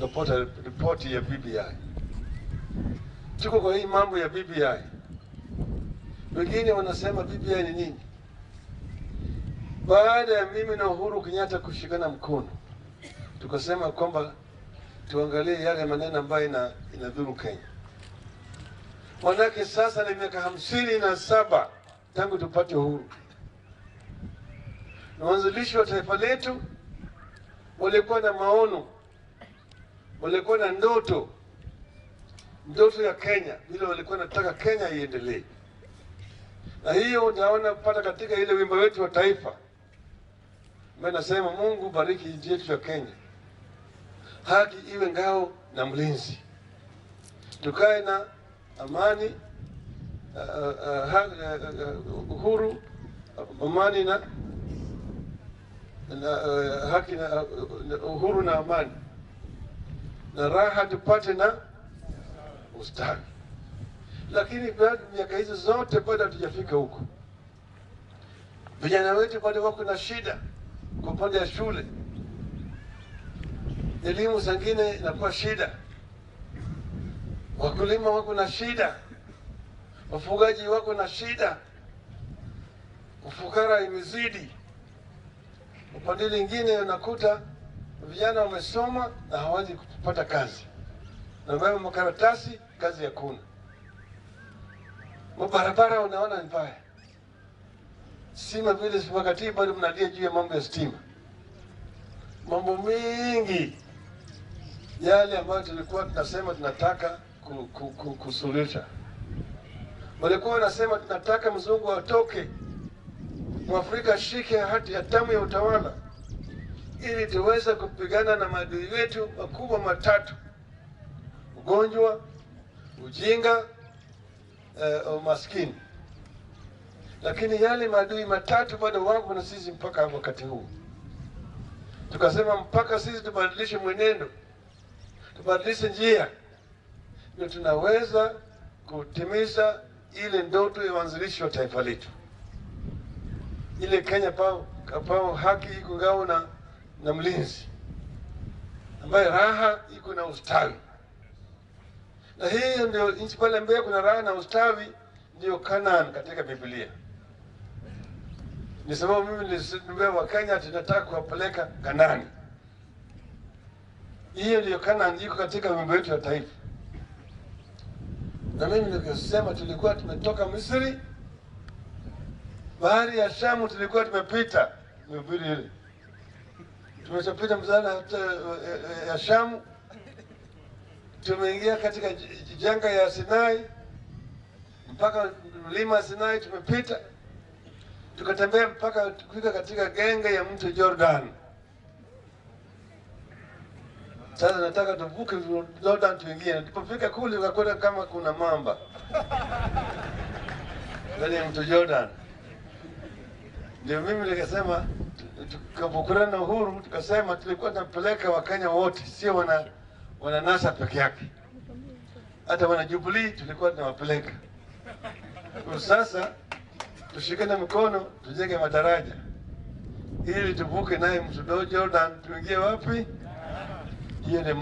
Tukapata ripoti ya BBI. Tuko kwa hii mambo ya BBI. Wengine wanasema BBI ni nini? Baada ya mimi na Uhuru Kenyatta kushikana mkono, tukasema kwamba tuangalie yale maneno ambayo inadhuru Kenya. Manake sasa ni miaka 57 tangu tupate uhuru. Na wanzilishi wa taifa letu walikuwa na maono, walikuwa na ndoto, ndoto ya Kenya, vile walikuwa nataka Kenya iendelee. Na hiyo utaona pata katika ile wimbo wetu wa taifa. Mimi nasema Mungu bariki nchi yetu ya Kenya. Haki iwe ngao na mlinzi. Tukae na amani, uhuru, amani na haki na uhuru na amani. Na raha tupate na ustawi. Lakini baada miaka hizo zote bado hatujafika huko. Vijana wetu bado wako na shida kwa upande ya shule. Elimu zingine inakuwa shida. Wakulima wako na shida. Wafugaji wako na shida. Ufukara imezidi. Upande mwingine unakuta vijana wamesoma na hawawezi kupata kazi. Na wao makaratasi kazi hakuna. Barabara unaona ni mbaya. Sima vile wakati bado mnalia juu ya mambo ya stima. Mambo mengi yale ambayo tulikuwa tunasema tunataka kusuluhisha. Walikuwa wanasema tunataka mzungu atoke, Mwafrika ashike hati hatamu ya utawala ili tuweze kupigana na maadui wetu makubwa matatu: ugonjwa, ujinga, umaskini. Lakini yale maadui matatu bado wako na sisi mpaka wakati huu. Tukasema mpaka sisi tubadilishe mwenendo, tubadilishe njia, ndio tunaweza kutimiza ile ndoto ya uanzilishi wa taifa letu. Ile Kenya pao haki iko ngao na mlinzi, ambaye raha iko na ustawi. Na hiyo ndio nchi pale mbele kuna raha na ustawi, ndio Canaan katika Biblia. Ni sababu mimi nilimwambia wa Kenya tunataka kuwapeleka Kanaani. Hiyo ndio Canaan iko katika wimbo wetu wa taifa. Na mimi nikasema tulikuwa tumetoka Misri, bahari ya Shamu tulikuwa tumepita, nimehubiri ile. Tumeshapita mzana ya Shamu, tumeingia katika janga ya Sinai, mpaka mlima Sinai tumepita, tukatembea mpaka kufika katika genge ya mto Jordan. Sasa nataka tuvuke Jordan tuingie. Tulipofika kule tukakuta kama kuna mamba ndani ya mto Jordan. Ndio mimi nikasema tukapokutana na Uhuru tukasema tulikuwa tunapeleka Wakenya wote, sio wana NASA peke yake. Hata wana Jubilee tulikuwa tunawapeleka. Kwa sasa tushikane mkono tujenge madaraja ili tuvuke naye mto Jordan tuingie wapi? Hiyo ni